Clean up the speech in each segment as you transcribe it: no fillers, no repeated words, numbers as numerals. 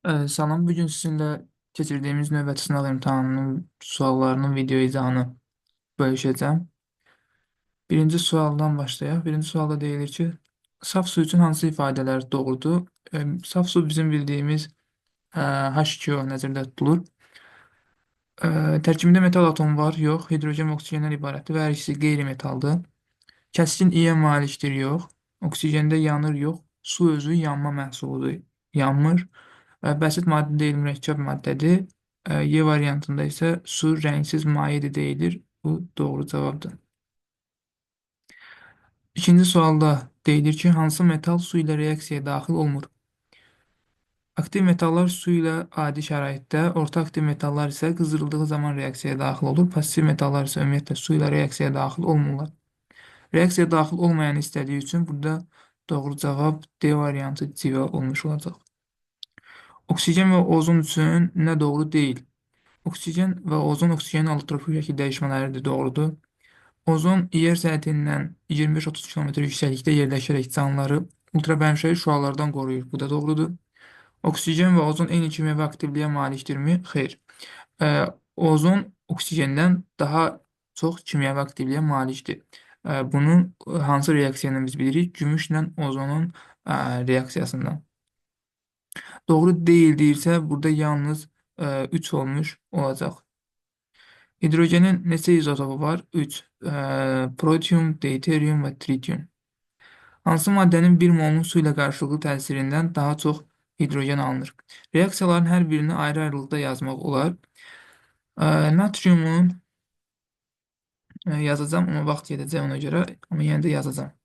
Salam, bugün sizinlə keçirdiyimiz növbəti sınaq imtahanının suallarının video izahını bölüşəcəm. Birinci sualdan başlayaq. Birinci sualda deyilir ki, saf su üçün hansı ifadələr doğrudur? Saf su bizim bildiyimiz H2O nəzərdə tutulur. Tərkibində metal atomu var, yox. Hidrogen və oksigendən ibarətdir və hər ikisi qeyri-metaldır. Kəskin iyə malikdir, yox. Oksigendə yanır, yox. Su özü yanma məhsuludur, yanmır. Bəsit maddə deyil, mürəkkəb maddədir. Y variantında isə su rəngsiz mayedir deyilir. Bu doğru cavabdır. İkinci sualda deyilir ki, hansı metal su ilə reaksiyaya daxil olmur? Aktiv metallar su ilə adi şəraitdə, orta aktiv metallar isə qızdırıldığı zaman reaksiyaya daxil olur. Pasiv metallar isə ümumiyyətlə su ilə reaksiyaya daxil olmurlar. Reaksiyaya daxil olmayanı istədiyi üçün burada doğru cavab D variantı civə olmuş olacaq. Oksigen və ozon üçün nə doğru deyil? Oksigen və ozon oksigenin allotropik şəkil dəyişmələridir, doğrudur. Ozon yer səthindən 25-30 km yüksəklikdə yerləşərək canlıları ultrabənövşəyi şüalardan qoruyur. Bu da doğrudur. Oksigen və ozon eyni kimyəvi aktivliyə malikdirmi? Xeyr. Ozon oksigendən daha çox kimyəvi aktivliyə malikdir. Bunun hansı reaksiya ilə biz bilirik? Gümüşlə ozonun reaksiyasından. Doğru deyil deyirsə, burada yalnız 3 olmuş olacaq. Hidrogenin neçə izotopu var? 3. Protium, deuterium və tritium. Hansı maddənin 1 molunun su ilə qarşılıqlı təsirindən daha çox hidrogen alınır? Reaksiyaların hər birini ayrı-ayrılıqda yazmaq olar. Natriumun yazacağım, amma vaxt gedəcək ona görə, amma yenə də yazacağım.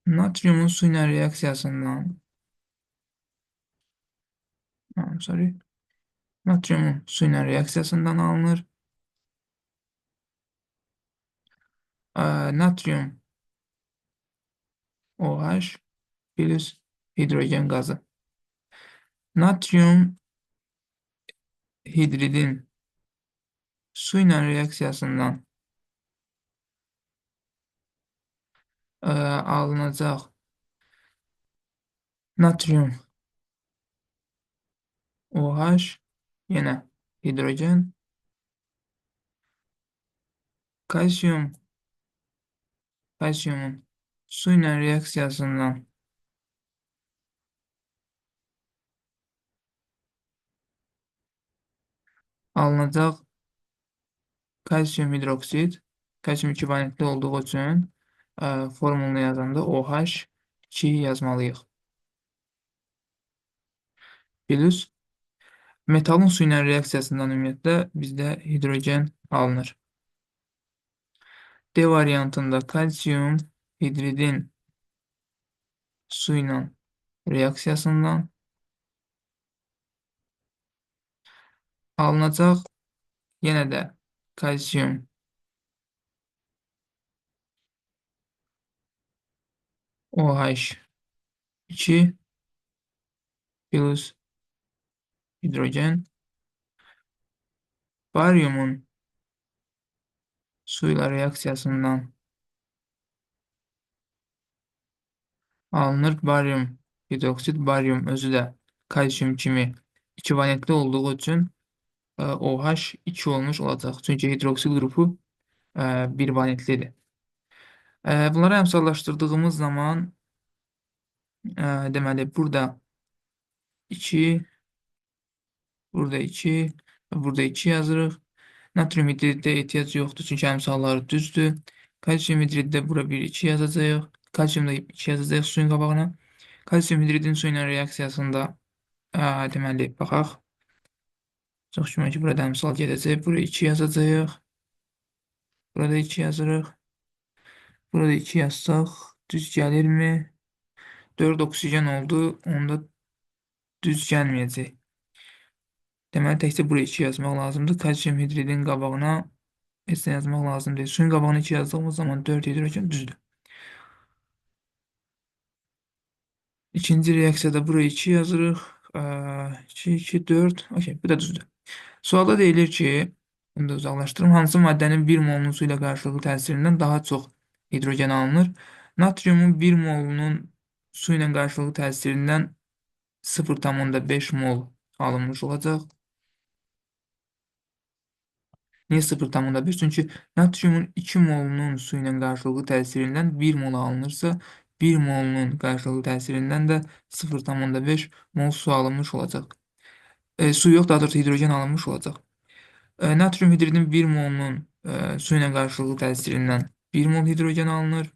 Natriumun su ilə reaksiyasından, sorry, natriumun su ilə reaksiyasından alınır. Natrium OH plus hidrogen qazı. Natrium hidridin su ilə reaksiyasından alınacaq natrium OH yenə hidrogen, kalsium kalsiumun su ilə reaksiyasından alınacaq kalsium hidroksid, kalsium 2 valentli olduğu üçün formulunu yazanda OH2 yazmalıyıq. Plus metalın su ilə reaksiyasından ümumiyyətlə bizdə hidrogen alınır. D variantında kalsium hidridin su ilə reaksiyasından alınacaq yenə də kalsium OH2 plus hidrogen, baryumun suyla reaksiyasından alınır. Baryum hidroksid, baryum özü də kalsium kimi 2 valentli olduğu üçün OH2 olmuş olacaq. Çünki hidroksil qrupu 1 valentlidir. Bunları əmsallaşdırdığımız zaman deməli burada 2, burada 2 və burada 2 yazırıq. Natrium hidriddə ehtiyac yoxdur, çünki əmsalları düzdür. Kalsium hidriddə bura 1, 2 yazacağıq. Kalsiumda 2 yazacağıq suyun qabağına. Kalsium hidridin su ilə reaksiyasında deməli, baxaq. Çox güman ki, burada əmsal gedəcək. Bura 2 yazacağıq. Burada 2 yazırıq. Burada 2 yazsaq düz gəlirmi? 4 oksigen oldu. Onda düz gəlməyəcək. Deməli, təkcə buraya 2 yazmaq lazımdır. Kalsium hidridin qabağına heç nə yazmaq lazım deyil. Suyun qabağına 2 yazdığımız zaman 4 hidrogen düzdür. İkinci reaksiyada buraya 2 yazırıq. 2, 2, 4. Okey, bu da düzdür. Sualda deyilir ki, bunu da uzaqlaşdırım. Hansı maddənin 1 molunun su ilə qarşılıqlı təsirindən daha çox hidrogen alınır? Natriumun 1 molunun su ilə qarşılıqlı təsirindən 0,5 mol alınmış olacaq. Niyə 0,5? Çünki natriumun 2 molunun su ilə qarşılıqlı təsirindən 1 mol alınırsa, 1 molunun qarşılıqlı təsirindən də 0,5 mol su alınmış olacaq. Su yox, daha doğrusu hidrogen alınmış olacaq. Natrium hidridin 1 molunun su ilə qarşılıqlı təsirindən 1 mol hidrogen alınır.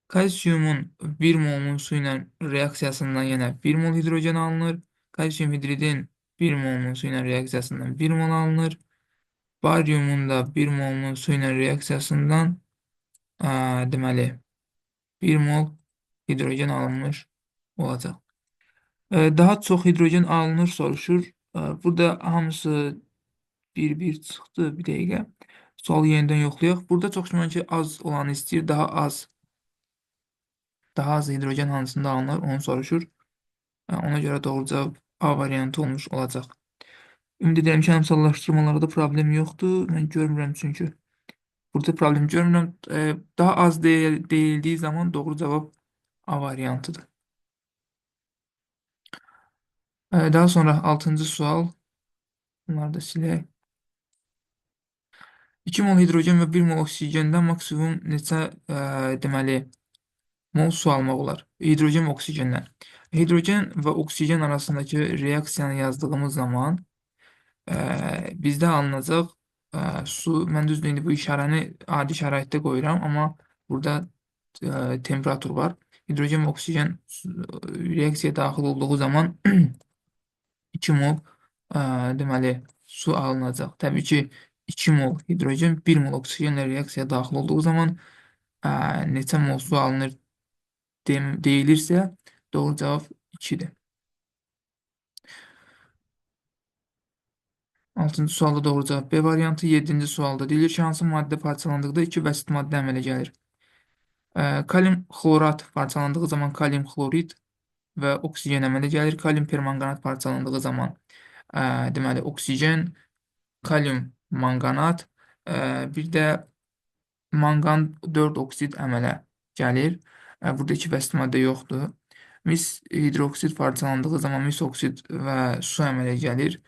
Kalsiumun 1 molunun su ilə reaksiyasından yenə 1 mol hidrogen alınır. Kalsium hidridin 1 molunun su ilə reaksiyasından 1 mol alınır. Baryumun da 1 molunun su ilə reaksiyasından deməli 1 mol hidrogen alınmış olacaq. Daha çox hidrogen alınır soruşur. Burada hamısı bir-bir çıxdı, bir dəqiqə. Sualı yenidən yoxlayaq. Burada çox güman ki, az olanı istəyir, daha az. Daha az hidrogen hansında alınır, onu soruşur. Ona görə doğru cavab A variantı olmuş olacaq. Ümid edirəm ki, əmsallaşdırmalarda problem yoxdur. Mən görmürəm çünki. Burada problem görmürəm. Daha az deyildiyi zaman doğru cavab A variantıdır. Daha sonra 6-cı sual. Bunları da silək. 2 mol hidrogen və 1 mol oksigendən maksimum neçə deməli mol su almaq olar? Hidrogen və oksigendən. Hidrogen və oksigen arasındakı reaksiyanı yazdığımız zaman bizdə alınacaq su, mən düzdür indi bu işarəni adi şəraitdə qoyuram, amma burada temperatur var. Hidrogen və oksigen reaksiyaya daxil olduğu zaman 2 mol deməli su alınacaq. Təbii ki, 2 mol hidrogen 1 mol oksigenlə reaksiyaya daxil olduğu zaman neçə mol su alınır deyilirsə, doğru cavab 2-dir. 6-cı sualda doğru cavab B variantı. 7-ci sualda deyilir ki, hansı maddə parçalandıqda 2 bəsit maddə əmələ gəlir? Kalium xlorat parçalandığı zaman kalium xlorid və oksigen əmələ gəlir. Kalium permanganat parçalandığı zaman deməli oksigen, kalium manganat, bir də manqan 4 oksid əmələ gəlir. Burada 2 bəsit maddə yoxdur. Mis hidroksid parçalandığı zaman mis oksid və su əmələ gəlir.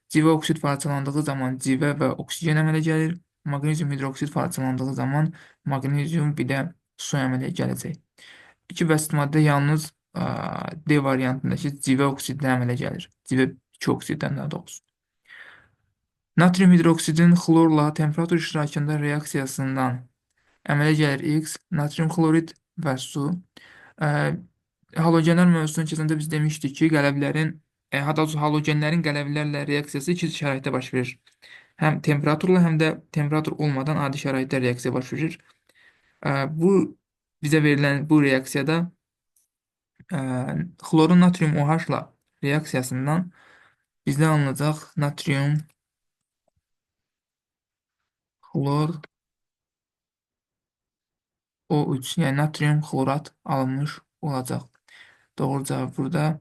Civə oksid parçalandığı zaman civə və oksigen əmələ gəlir. Maqnezium hidroksid parçalandığı zaman maqnezium bir də su əmələ gələcək. 2 bəsit maddə yalnız D variantındakı civə oksiddən əmələ gəlir. Civə 2 oksiddən daha doğrusu. Natrium hidroksidin xlorla temperatur iştirakında reaksiyasından əmələ gəlir X, natrium xlorid və su. Halogenlər mövzusunu keçəndə biz demişdik ki, qələvlərin, daha doğrusu halogenlərin qələvlərlə reaksiyası iki şəraitdə baş verir. Həm temperaturla, həm də temperatur olmadan adi şəraitdə reaksiya baş verir. Bu bizə verilən bu reaksiyada xlorun natrium OH-la reaksiyasından bizdə alınacaq natrium xlor O3, yəni natrium xlorat alınmış olacaq. Doğru cavab burada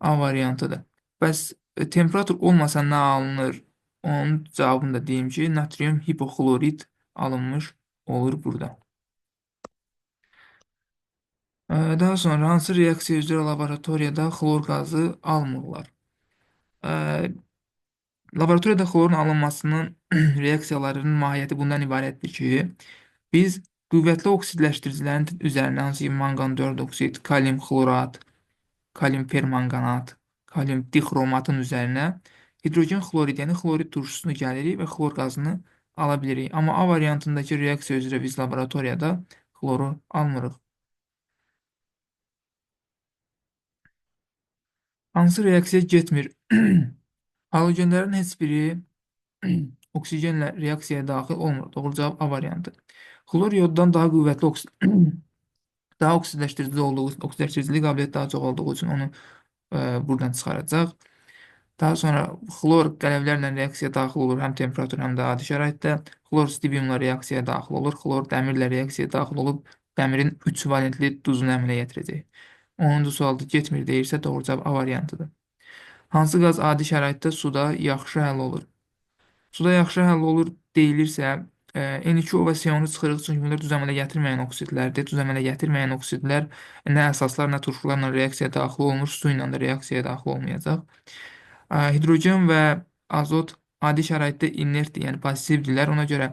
A variantıdır. Bəs temperatur olmasa nə alınır? Onun cavabını da deyim ki, natrium hipoxlorid alınmış olur burada. Daha sonra hansı reaksiya üzrə laboratoriyada xlor qazı almırlar? Laboratoriyada xlorun alınmasının reaksiyalarının mahiyyəti bundan ibarətdir ki, biz qüvvətli oksidləşdiricilərin üzərinə, hansı ki, manqan 4 oksid, kalium xlorat, kalium permanganat, kalium dixromatın üzərinə hidrogen xlorid, yəni xlorid turşusunu gəlirik və xlor qazını ala bilirik. Amma A variantındakı reaksiya üzrə biz laboratoriyada xloru almırıq. Hansı reaksiya getmir? Halogenlərin heç biri oksigenlə reaksiyaya daxil olmur. Doğru cavab A variantı. Xlor yoddan daha qüvvətli daha oksidləşdirici olduğu, oksidləşdiricilik qabiliyyəti daha çox olduğu üçün onu buradan çıxaracaq. Daha sonra xlor qələvlərlə reaksiyaya daxil olur həm temperatur, həm də adi şəraitdə. Xlor stibiumla reaksiyaya daxil olur. Xlor dəmirlə reaksiyaya daxil olub dəmirin 3 valentli duzunu əmələ gətirəcək. 10-cu sualda getmir deyirsə, doğru cavab A variantıdır. Hansı qaz adi şəraitdə suda yaxşı həll olur? Suda yaxşı həll olur deyilirsə, N2O və CO-nu çıxırıq, çünki bunlar duz əmələ gətirməyən oksidlərdir. Duz əmələ gətirməyən oksidlər nə əsaslar, nə turşularla reaksiyaya daxil olmur, su ilə də reaksiyaya daxil olmayacaq. Hidrogen və azot adi şəraitdə inertdir, yəni passivdirlər. Ona görə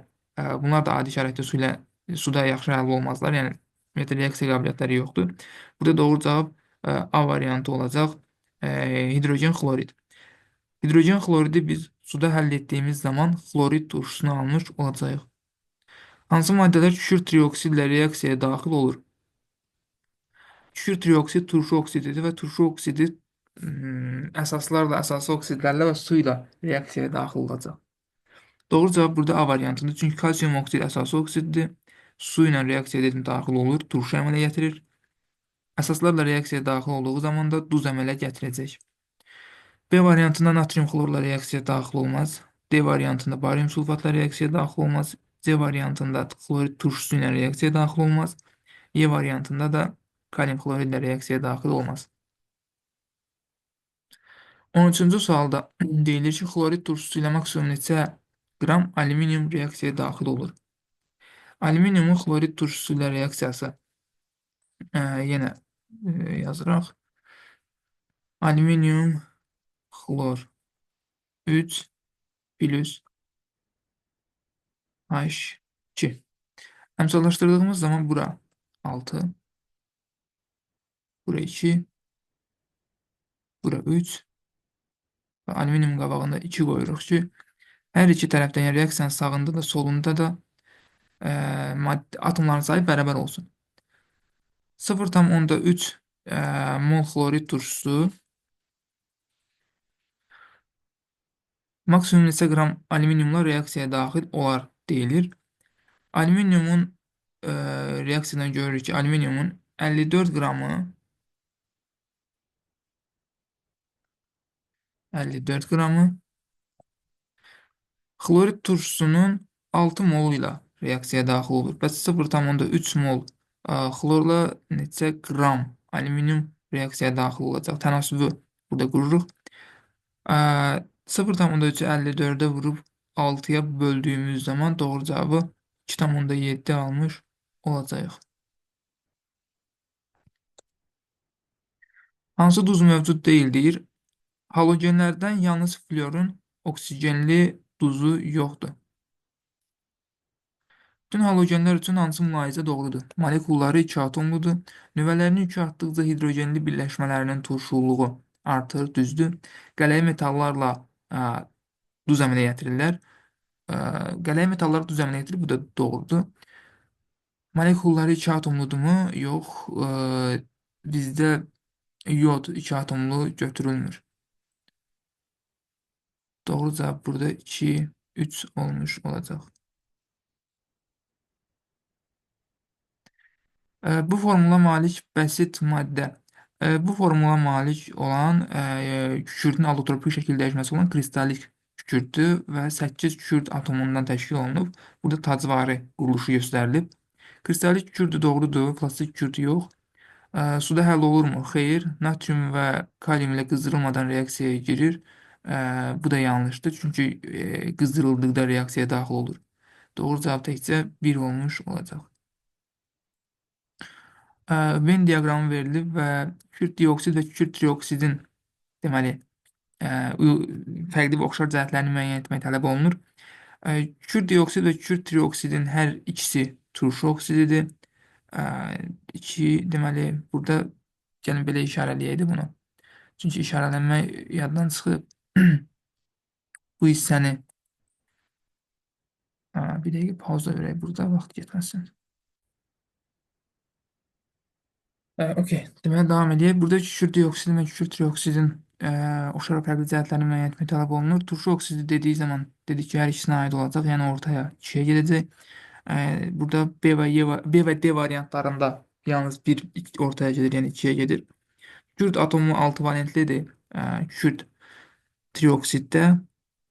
bunlar da adi şəraitdə suda yaxşı həll olmazlar. Yəni ümumiyyətlə reaksiya qabiliyyətləri yoxdur. Burada doğru cavab A variantı olacaq. Hidrogen xlorid. Hidrogen xloridi biz suda həll etdiyimiz zaman xlorid turşusunu almış olacağıq. Hansı maddələr kükürt trioksidlə reaksiyaya daxil olur? Kükürt trioksid turşu oksididir və turşu oksidi əsaslarla, əsaslı oksidlərlə və su ilə reaksiyaya daxil olacaq. Doğru cavab burada A variantıdır. Çünki kalsium oksid əsaslı oksiddir. Su ilə reaksiya dedim daxil olur, turşu əmələ gətirir. Əsaslarla reaksiyaya daxil olduğu zaman da duz əmələ gətirəcək. B variantında natrium xlorla reaksiyaya daxil olmaz. D variantında barium sulfatla reaksiyaya daxil olmaz. C variantında xlorid turşusu ilə reaksiyaya daxil olmaz. E variantında da kalium xloridlə reaksiyaya daxil olmaz. 13-cü sualda deyilir ki, xlorid turşusu ilə maksimum neçə qram alüminium reaksiyaya daxil olur? Alüminiumun xlorid turşusu ilə reaksiyası yenə yazırıq. Alüminium xlor 3 plus H2. Əmsallaşdırdığımız zaman bura 6, bura 2, bura 3 və alüminium qabağında 2 qoyuruq ki, hər iki tərəfdən, yəni reaksiyanın sağında da, solunda da maddə, atomların sayı bərabər olsun. 0,3 mol xlorid turşusu maksimum neçə qram alüminiumla reaksiyaya daxil olar deyilir. Alüminiumun reaksiyadan görürük ki, alüminiumun 54 qramı 54 qramı xlorid turşusunun 6 molu ilə reaksiyaya daxil olur. Bəs 0,3 mol xlorla neçə qram alüminium reaksiyaya daxil olacaq? Tənasübü burada qururuq. 0,3-ü 54-ə vurub 6-ya böldüyümüz zaman doğru cavabı 2,7 almış olacağıq. Hansı duz mövcud deyil deyir. Halogenlərdən yalnız florun oksigenli duzu yoxdur. Bütün halogenlər üçün hansı mülahizə doğrudur? Molekulları 2 atomludur. Nüvələrinin yükü artdıqca hidrogenli birləşmələrinin turşuluğu artır, düzdür. Qələyi metallarla duz əmələ gətirirlər. Qələyi metalları duz əmələ gətirir, bu da doğrudur. Molekulları 2 atomludurmu? Yox. Bizdə yod 2 atomlu götürülmür. Doğru cavab burada 2, 3 olmuş olacaq. Bu formula malik bəsit maddə. Bu formula malik olan kükürdün allotropik şəkil dəyişməsi olan kristallik kükürdür və 8 kükürd atomundan təşkil olunub. Burada tacvari quruluşu göstərilib. Kristallik kükürdü doğrudur, plastik kükürdü yox. Suda həll olurmu? Xeyr. Natrium və kalium ilə qızdırılmadan reaksiyaya girir. Bu da yanlışdır. Çünki qızdırıldıqda reaksiyaya daxil olur. Doğru cavab təkcə 1 olmuş olacaq. Venn diaqramı verilib və kükürt dioksid və kükürt trioksidin deməli fərqli və oxşar cəhətlərini müəyyən etmək tələb olunur. Kükürt dioksid və kükürt trioksidin hər ikisi turşu oksididir. 2 deməli burada gəlin belə işarələyəydi bunu. Çünki işarələnmə yaddan çıxıb. Bu hissəni bir dəqiqə pauza verək burada vaxt getməsin. Okey. Deməli davam edək. Burada kükürt dioksidin və kükürt trioksidin oxşar və fərqli cəhətlərini müəyyən etmək tələb olunur. Turşu oksidi dediyi zaman dedik ki, hər ikisinə aid olacaq, yəni ortaya 2-yə gedəcək. Burada B və Y, B və D variantlarında yalnız bir ortaya gedir, yəni 2-yə gedir. Kükürt atomu 6 valentlidir. Kükürt trioksiddə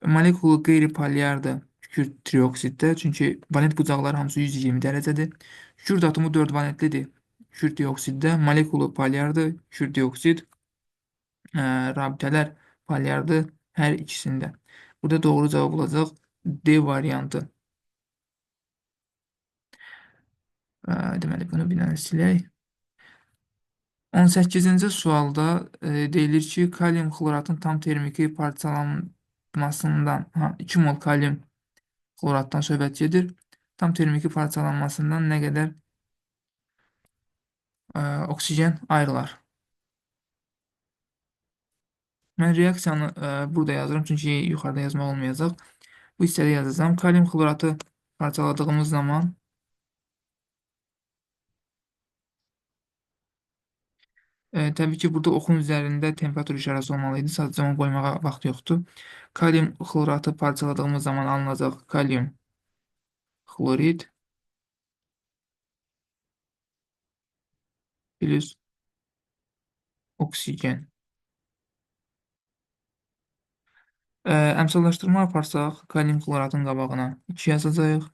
molekulu qeyri-polyardır kükürt trioksiddə, çünki valent bucaqları hamısı 120 dərəcədir. Kükürt atomu 4 valentlidir. Kükürt dioksiddə molekulu polyardır. Kükürt dioksid rabitələr polyardır hər ikisində. Burada doğru cavab olacaq D variantı. Deməli, bunu bir dənə silək. 18-ci sualda deyilir ki, kalium xloratın tam termiki parçalanmasından, 2 mol kalium xloratdan söhbət gedir. Tam termiki parçalanmasından nə qədər oksigen ayrılar? Mən reaksiyanı burada yazıram, çünki yuxarıda yazmaq olmayacaq. Bu hissədə yazacağam. Kalium xloratı parçaladığımız zaman təbii ki, burada oxun üzərində temperatur işarəsi olmalı idi. Sadəcə onu qoymağa vaxt yoxdur. Kalium xloratı parçaladığımız zaman alınacaq kalium xlorid plus oksigen. Əmsallaşdırma aparsaq, kalium xloratın qabağına 2 yazacağıq.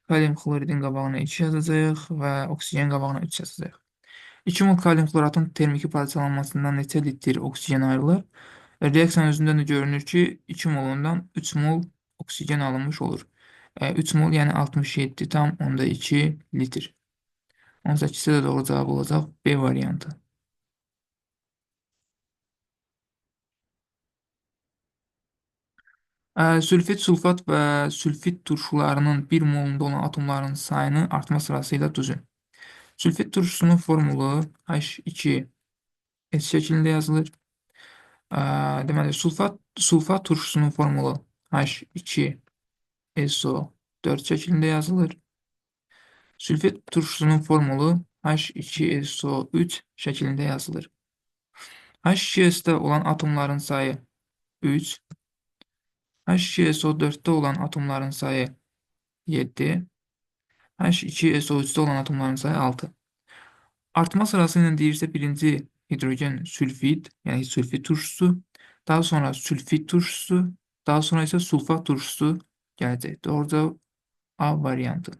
Kalium xloridin qabağına 2 yazacağıq və oksigen qabağına 3 yazacağıq. 2 mol kalium xloratın termiki parçalanmasından neçə litr oksigen ayrılır? Reaksiyanın özündən də görünür ki, 2 molundan 3 mol oksigen alınmış olur. 3 mol, yəni 67,2 litr. 18-də də doğru cavab olacaq B variantı. Sülfit, sulfat və sülfit turşularının 1 molunda olan atomların sayını artma sırası ilə düzün. Sülfit turşusunun formulu H2S şəklində yazılır. Deməli, sulfat turşusunun formulu H2SO4 şəklində yazılır. Sülfit turşusunun formulu H2SO3 şəklində yazılır. H2S-də olan atomların sayı 3, H2SO4-də olan atomların sayı 7, H2SO3-də olan atomların sayı 6. Artma sırası ilə deyirsə, birinci hidrogen sülfid, yəni sülfid turşusu, daha sonra sülfid turşusu, daha sonra isə sulfat turşusu gələcək. Doğru cavab A variantı.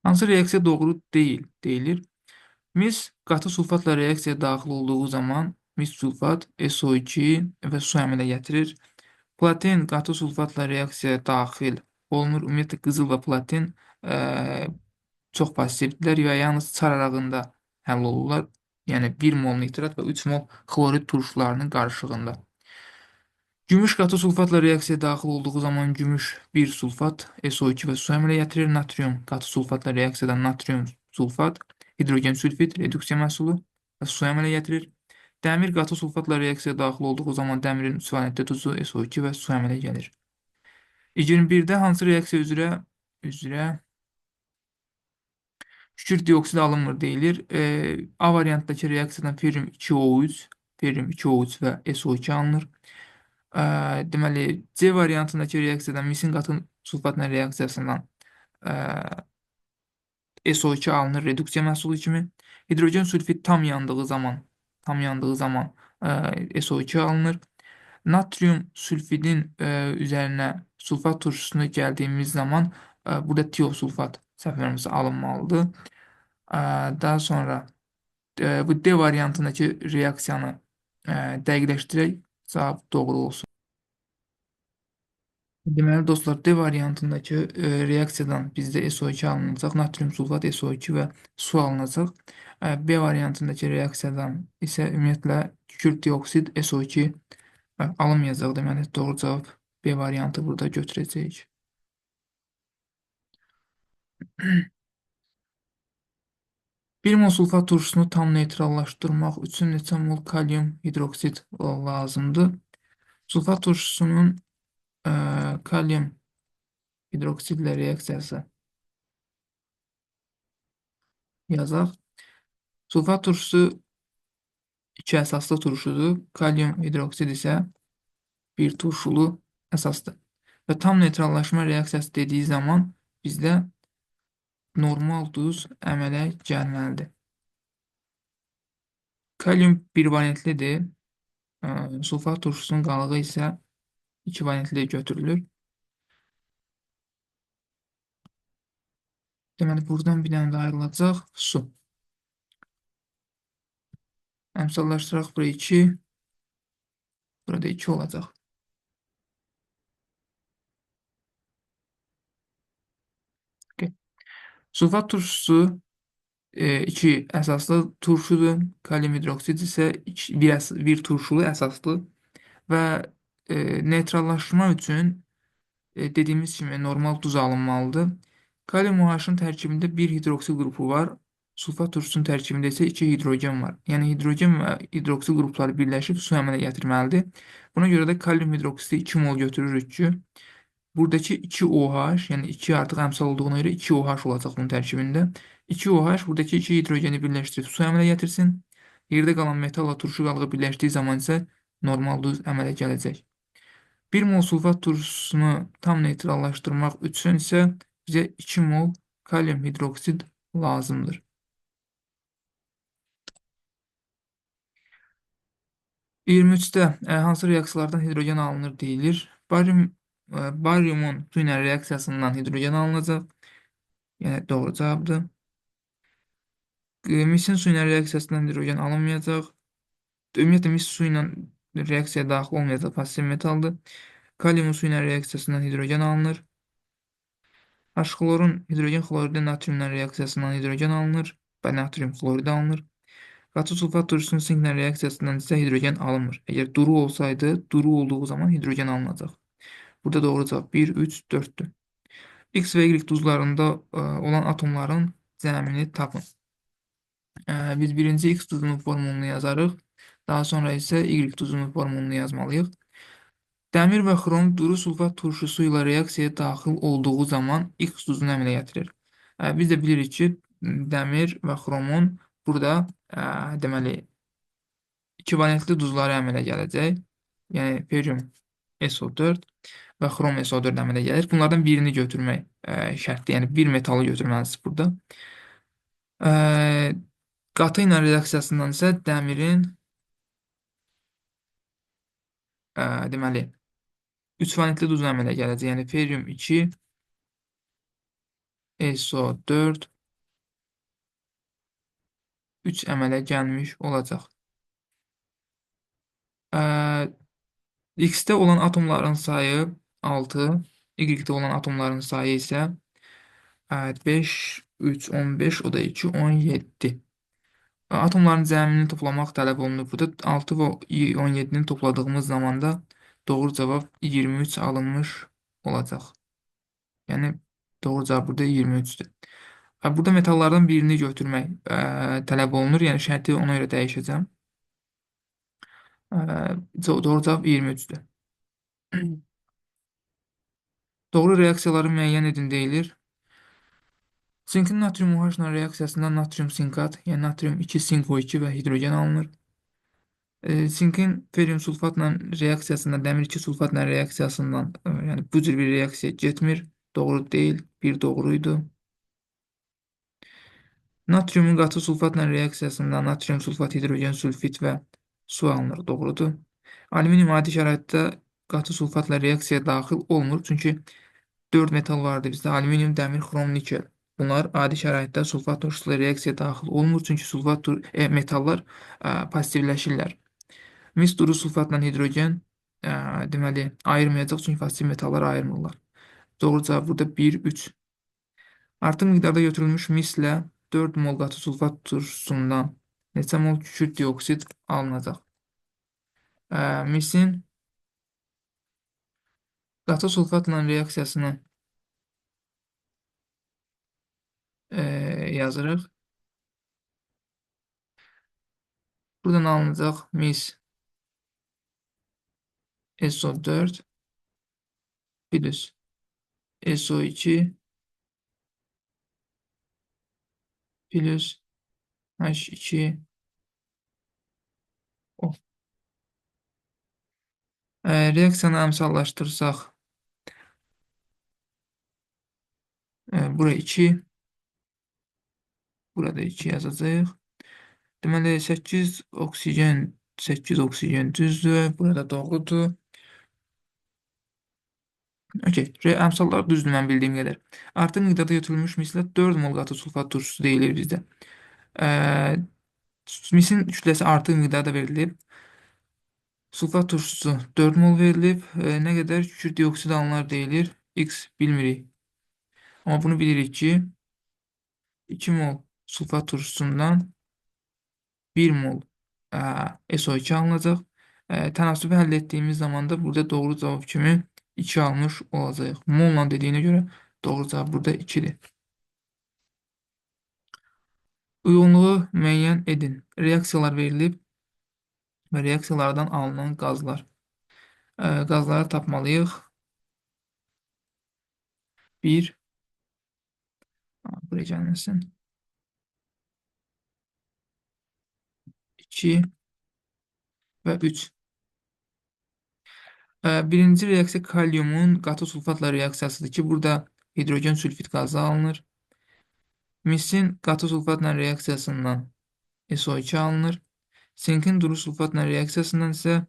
Hansı reaksiya doğru deyil, deyilir. Mis qatı sulfatla reaksiyaya daxil olduğu zaman mis sulfat SO2 və su əmələ gətirir. Platin qatı sulfatla reaksiyaya daxil olunur. Ümumiyyətlə, qızıl və platin çox passivdirlər və yalnız çar arağında həll olurlar. Yəni 1 mol nitrat və 3 mol xlorid turşularının qarışığında. Gümüş qatı sulfatla reaksiyaya daxil olduğu zaman gümüş 1 sulfat SO2 və su əmələ gətirir. Natrium qatı sulfatla reaksiyada natrium sulfat, hidrogen sülfid, reduksiya məhsulu və su əmələ gətirir. Dəmir qatı sulfatla reaksiyaya daxil olduğu zaman dəmirin 3 valentli duzu SO2 və su əmələ gəlir. 21-də hansı reaksiya üzrə kükürt dioksid alınmır deyilir. A variantdakı reaksiyadan ferrium 2O3, ferrium 2O3 və SO2 alınır. Deməli, C variantındakı reaksiyadan misin qatı sulfatla reaksiyasından SO2 alınır reduksiya məhsulu kimi. Hidrogen sülfid tam yandığı zaman SO2 alınır. Natrium sülfidin üzərinə sulfat turşusunu gəldiyimiz zaman burada tiosulfat səhv etmirəmsə alınmalıdır. Daha sonra bu D variantındakı reaksiyanı dəqiqləşdirək, cavab doğru olsun. Deməli dostlar, D variantındakı reaksiyadan bizdə SO2 alınacaq, natrium sulfat, SO2 və su alınacaq. B variantındakı reaksiyadan isə ümumiyyətlə kükürt dioksid, SO2 alınmayacaq. Deməli, doğru cavab B variantı burada götürəcəyik. 1 mol sulfat turşusunu tam neytrallaşdırmaq üçün neçə mol kalium hidroksid lazımdır? Sulfat turşusunun kalium hidroksidlə reaksiyası yazaq. Sulfat turşusu 2 əsaslı turşudur. Kalium hidroksid isə bir turşulu əsasdır. Və tam neytrallaşma reaksiyası dediyi zaman bizdə normal duz əmələ gəlməlidir. Kalium bir valentlidir. Sulfat turşusunun qalığı isə 2 valentli götürülür. Deməli, buradan bir dənə də ayrılacaq su. Əmsallaşdıraq, bura 2, Burada 2 olacaq. Okay. Sulfat turşusu 2 əsaslı turşudur. Kalium hidroksid isə 1 turşulu əsaslı və neytrallaşma üçün dediyimiz kimi normal duz alınmalıdır. Kalium OH-ın tərkibində bir hidroksil qrupu var. Sulfat turşusunun tərkibində isə 2 hidrogen var. Yəni hidrogen və hidroksil qrupları birləşib su əmələ gətirməlidir. Buna görə də kalium hidroksidi 2 mol götürürük ki, buradakı 2 OH, yəni 2 artıq əmsal olduğuna görə 2 OH olacaq bunun tərkibində. 2 OH buradakı 2 hidrogeni birləşdirib su əmələ gətirsin. Yerdə qalan metalla turşu qalığı birləşdiyi zaman isə normal duz əmələ gələcək. 1 mol sulfat turşusunu tam neytrallaşdırmaq üçün isə bizə 2 mol kalium hidroksid lazımdır. 23-də hansı reaksiyalardan hidrogen alınır deyilir. Baryumun su ilə reaksiyasından hidrogen alınacaq. Yəni doğru cavabdır. Misin su ilə reaksiyasından hidrogen alınmayacaq. Ümumiyyətlə mis su ilə reaksiyaya daxil olmayacaq pasiv metaldır. Kaliumun su ilə reaksiyasından hidrogen alınır. H-xlorun hidrogen xloridi natriumla reaksiyasından hidrogen alınır və natrium xloridi alınır. Qatı sulfat turşusunun sinklə reaksiyasından isə hidrogen alınmır. Əgər duru olsaydı, duru olduğu zaman hidrogen alınacaq. Burada doğru cavab 1, 3, 4-dür. X və Y duzlarında olan atomların cəmini tapın. Biz birinci X duzunun formulunu yazarıq. Daha sonra isə Y duzunun formulunu yazmalıyıq. Dəmir və xrom duru sulfat turşusu ilə reaksiyaya daxil olduğu zaman X duzunu əmələ gətirir. Biz də bilirik ki, dəmir və xromun burada deməli iki valentli duzları əmələ gələcək. Yəni ferium SO4 və xrom SO4 əmələ gəlir. Bunlardan birini götürmək şərtdir. Yəni bir metalı götürməlisiniz burada. Qatı ilə reaksiyasından isə dəmirin deməli 3 valentli duz əmələ gələcək. Yəni ferium 2 SO4 3 əmələ gəlmiş olacaq. X-də olan atomların sayı 6, Y-də olan atomların sayı isə 5, 3, 15, o da 2, 17. Atomların cəmini toplamaq tələb olunur. Burada 6 və 17-ni topladığımız zamanda doğru cavab 23 alınmış olacaq. Yəni doğru cavab burada 23-dür. Burada metallardan birini götürmək tələb olunur. Yəni şərti ona görə dəyişəcəm. Doğru cavab 23-dür. Doğru reaksiyaları müəyyən edin deyilir. Zinkin natrium OH ilə reaksiyasında natrium sinkat, yəni natrium 2 sink O2 və hidrogen alınır. Zinkin ferium sulfatla reaksiyasında dəmir 2 sulfatla reaksiyasından, yəni bu cür bir reaksiya getmir. Doğru deyil, bir doğru idi. Natriumun qatı sulfatla reaksiyasında natrium sulfat, hidrogen sülfit və su alınır. Doğrudur. Alüminium adi şəraitdə qatı sulfatla reaksiyaya daxil olmur. Çünki 4 metal vardı bizdə. Alüminium, dəmir, xrom, nikel. Bunlar adi şəraitdə sulfat turşusu ilə reaksiyaya daxil olmur. Çünki sulfat metallar passivləşirlər. Mis duru sulfatla hidrogen deməli ayırmayacaq. Çünki passiv metallar ayırmırlar. Doğru cavab burada 1, 3. Artıq miqdarda götürülmüş mislə 4 mol qatı sulfat turşusundan neçə mol kükürt dioksid alınacaq? Misin qatı sulfatla reaksiyasını yazırıq. Buradan alınacaq mis SO4 plus SO2 plus H2O. Reaksiyanı əmsallaşdırsaq, bura 2, burada 2 yazacağıq. Deməli 8 oksigen, 8 oksigen düzdür. Burada doğrudur. Okey. Əmsallar düzdür mən bildiyim qədər. Artıq miqdarda götürülmüş mislə 4 mol qatı sulfat turşusu deyilir bizdə. Misin kütləsi artıq miqdarda verilib. Sulfat turşusu 4 mol verilib. Nə qədər kükürt dioksid alınır deyilir. X bilmirik. Amma bunu bilirik ki, 2 mol sulfat turşusundan 1 mol SO2 alınacaq. Tənasübü həll etdiyimiz zaman da burada doğru cavab kimi 2 almış olacağıq. Molla dediyinə görə doğru cavab burada 2-dir. Uyğunluğu müəyyən edin. Reaksiyalar verilib və reaksiyalardan alınan qazlar. Qazları tapmalıyıq. 1. Buraya gəlməsin. 2 və 3. Birinci reaksiya kalyumun qatı sulfatla reaksiyasıdır ki, burada hidrogen sülfit qazı alınır. Misin qatı sulfatla reaksiyasından SO2 alınır. Sinkin duru sulfatla reaksiyasından isə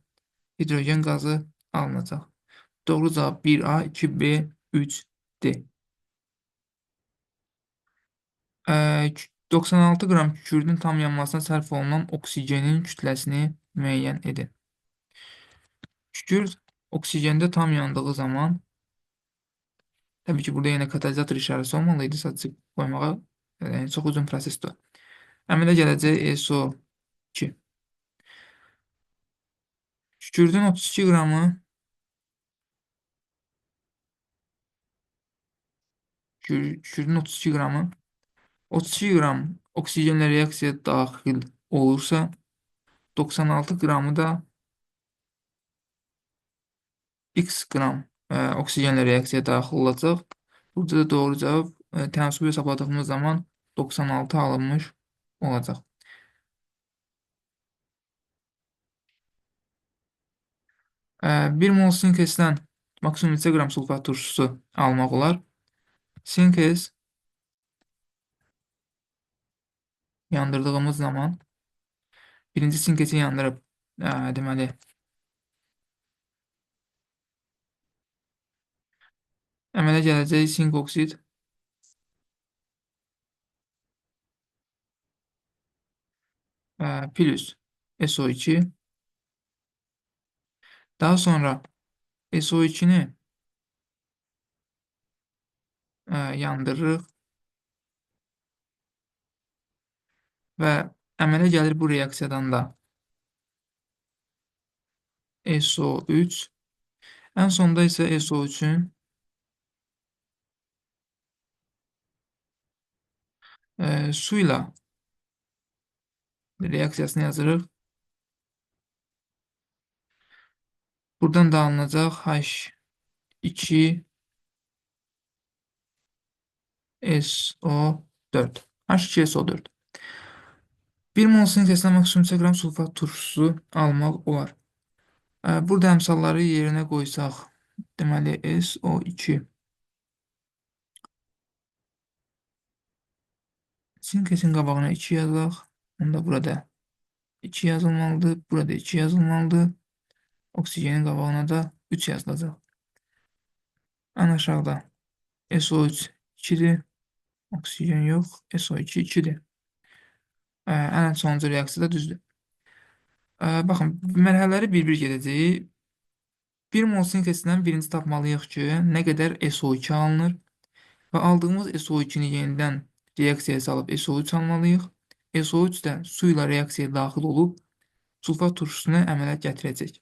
hidrogen qazı alınacaq. Doğru cavab 1A, 2B, 3D. 96 qram kükürdün tam yanmasına sərf olunan oksigenin kütləsini müəyyən edin. Kükürd oksigendə tam yandığı zaman, təbii ki, burada yenə katalizator işarəsi olmalıydı, sadəcə qoymağa, yəni çox uzun prosesdir. Əmələ gələcək SO2. Kükürdün 32 qramı kükürdün 32 qramı 32 qram oksigenlə reaksiya daxil olursa 96 qramı da X qram oksigenlə reaksiya daxil olacaq. Burada da doğru cavab tənasübü hesabladığımız zaman 96 alınmış olacaq. 1 mol sink S-dən maksimum neçə qram sulfat turşusu almaq olar? Sink S yandırdığımız zaman birinci sink S-i yandırıb, deməli, əmələ gələcək sink oksid plus SO2. Daha sonra SO2-ni yandırırıq və əmələ gəlir bu reaksiyadan da SO3. Ən sonda isə SO3-ün su ilə reaksiyasını yazırıq. Buradan da alınacaq H2 SO4. H2SO4. 1 mol sink S-dən maksimum neçə qram sulfat turşusu almaq olar? Burada əmsalları yerinə qoysaq, deməli SO2. Sink S-in qabağına 2 yazaq. Onda burada 2 yazılmalıdır. Burada 2 yazılmalıdır. Oksigenin qabağına da 3 yazılacaq. Ən aşağıda SO3 2-dir. Oksigen yox. SO2 2-dir. Ən sonuncu reaksiya da düzdür. Baxın, mərhələləri bir-bir gedəcəyik. 1 mol sink S-dən birinci tapmalıyıq ki, nə qədər SO2 alınır və aldığımız SO2-ni yenidən reaksiyaya salıb SO3 almalıyıq. SO3 də su ilə reaksiyaya daxil olub sulfat turşusunu əmələ gətirəcək.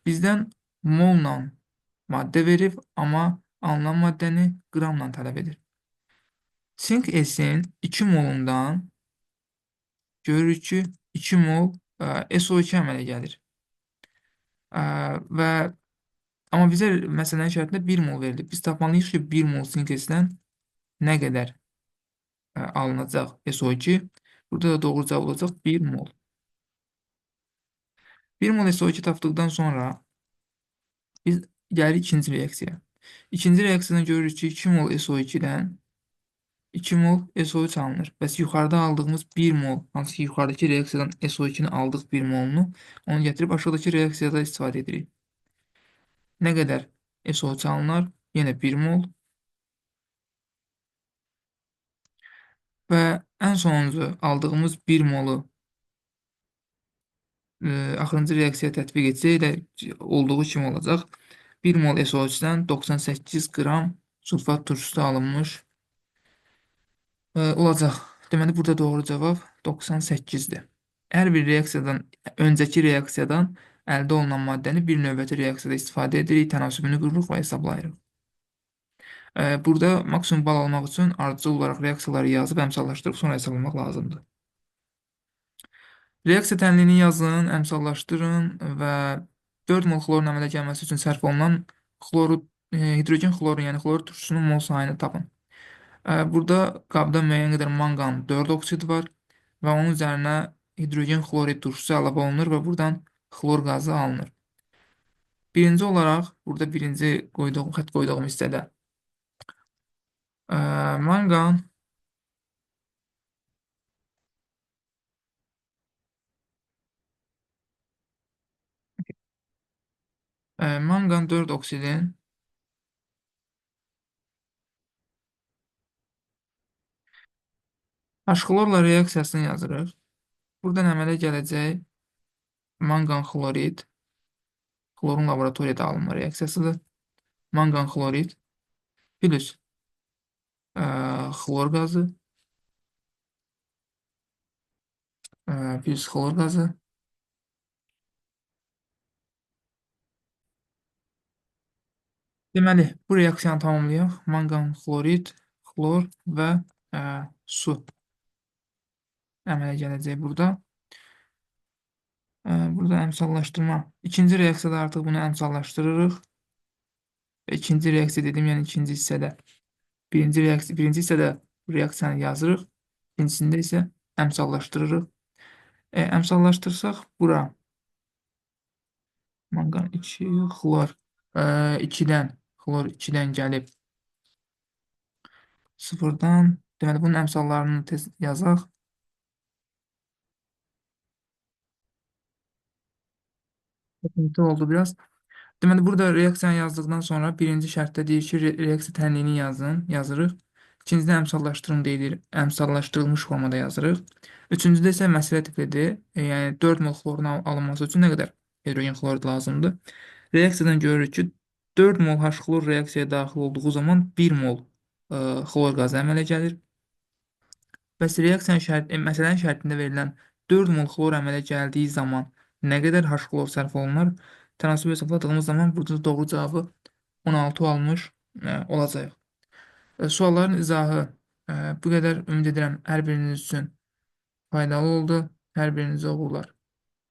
Bizdən molla maddə verib, amma alınan maddəni qramla tələb edir. Sink S-in 2 molundan görürük ki, 2 mol SO2 əmələ gəlir. Və amma bizə məsələnin şərtində 1 mol verilib. Biz tapmalıyıq ki, 1 mol sink S-dən nə qədər alınacaq SO2. Burada da doğru cavab olacaq 1 mol. 1 mol SO2 tapdıqdan sonra biz gəlirik ikinci reaksiyaya. İkinci reaksiyadan görürük ki, 2 mol SO2-dən 2 mol SO3 alınır. Bəs yuxarıda aldığımız 1 mol, hansı ki yuxarıdakı reaksiyadan SO2-ni aldıq 1 molunu, onu gətirib aşağıdakı reaksiyada istifadə edirik. Nə qədər SO3 alınır? Yenə 1 mol. Və ən sonuncu aldığımız 1 molu Axırıncı reaksiya tətbiq etsək də olduğu kimi olacaq. 1 mol SO3-dən 98 qram sulfat turşusu alınmış olacaq. Deməli, burada doğru cavab 98-dir. Hər bir reaksiyadan, öncəki reaksiyadan əldə olunan maddəni bir növbəti reaksiyada istifadə edirik, tənasübünü qururuq və hesablayırıq. Burada maksimum bal almaq üçün ardıcıl olaraq reaksiyaları yazıb əmsallaşdırıb sonra hesablamaq lazımdır. Reaksiya tənliyini yazın, əmsallaşdırın və 4 mol xlorun əmələ gəlməsi üçün sərf olunan xloru, hidrogen xlorun, yəni xlor turşusunun mol sayını tapın. Burada qabda müəyyən qədər manqan 4 oksid var və onun üzərinə hidrogen xlorid turşusu əlavə olunur və buradan xlor qazı alınır. Birinci olaraq, burada birinci qoyduğum, xətt qoyduğum hissədə manqan manqan 4 oksidin H-xlorla reaksiyasını yazırıq. Buradan əmələ gələcək manqan xlorid, xlorun laboratoriyada alınma reaksiyasıdır. Manqan xlorid plus xlor qazı plus xlor qazı. Deməli, bu reaksiyanı tamamlayaq. Manqan xlorid, xlor və su əmələ gələcək burada. Burada əmsallaşdırma. İkinci reaksiyada artıq bunu əmsallaşdırırıq. İkinci reaksiya dedim, yəni ikinci hissədə. Birinci reaksiya, birinci hissədə reaksiyanı yazırıq. İkincisində isə əmsallaşdırırıq. Əmsallaşdırsaq bura manqan 2 xlor 2-dən xlor 2-dən gəlib sıfırdan. Deməli, bunun əmsallarını tez yazaq. Sıxıntı oldu biraz. Deməli, burada reaksiyanı yazdıqdan sonra birinci şərtdə deyir ki, reaksiya tənliyini yazın, yazırıq. İkincidə əmsallaşdırın deyilir, əmsallaşdırılmış formada yazırıq. Üçüncüdə isə məsələ tiplidir. Yəni 4 mol xlorun alınması üçün nə qədər hidrogen xlorid lazımdır? Reaksiyadan görürük ki, 4 mol H xlor reaksiyaya daxil olduğu zaman 1 mol xlor qazı əmələ gəlir. Bəs reaksiyanın məsələnin şərtində verilən 4 mol xlor əmələ gəldiyi zaman nə qədər H xlor sərf olunar? Tənasüb hesabladığımız zaman burada doğru cavabı 16 almış olacaq. Sualların izahı bu qədər. Ümid edirəm hər biriniz üçün faydalı oldu. Hər birinizə uğurlar.